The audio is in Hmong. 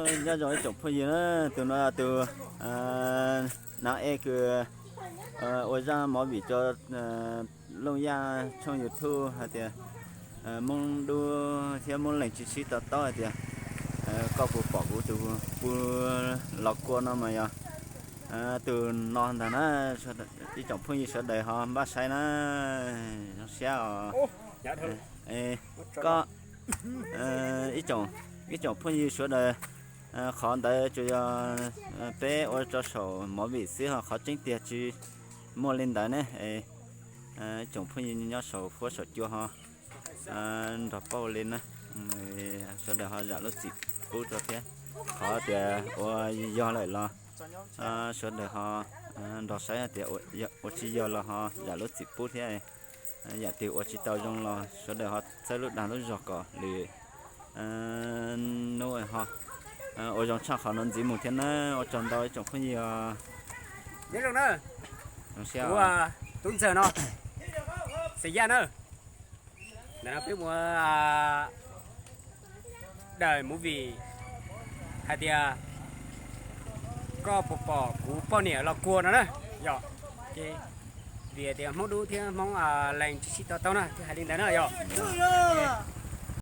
Nyob zoo ib tsoom phooj ywg na, tus no yog tus nav e kws ua zaj movie rau Looj Yaj tshooj YouTube hais tias Hmoob Dub thiab Hmoob Leeg tsis sib to taub hais tias koj puas pom kuv tus pw los kua no mas yog tus no ntag na. Ib tsoom phooj ywg sawv daws ho npaj saib na, zoo siab os. Koj, ib tsoom phooj ywg sawv daws, qhov ntawd tsuas yog peb ua rau saum movie xwb ho qhov tseeb tiag tsis muaj li ntawd ne. Ib tsoom phooj ywg nyob saum huab saum cua ho nrog paub li na, sawv daws ho zam lub txim pub rau thiab. Qhov tias ua yog lawm los sawv daws ho nrog saib tias ua tsis yog los ho zam lub txim pub thiab. Yam twg ua tsis tau zoo los sawv daws ho txhawb lub dag lub zog kom lwm hnub ho ua zoo tshaj qhov no ntxiv mus thiab na. Ua tsaug ntau ib tsoom phooj ywg. Nyob zoo na, zoo siab. Kuv tub ntxawg no, Xeem Yaj na, ntawm no peb mus daim movie hais tias koj puas pom kuv poj niam los kua no na. Yog ces vim tias Hmoob Dub thiab Hmoob Leeg tsis sib to taub na thiaj hais li ntawd na yog.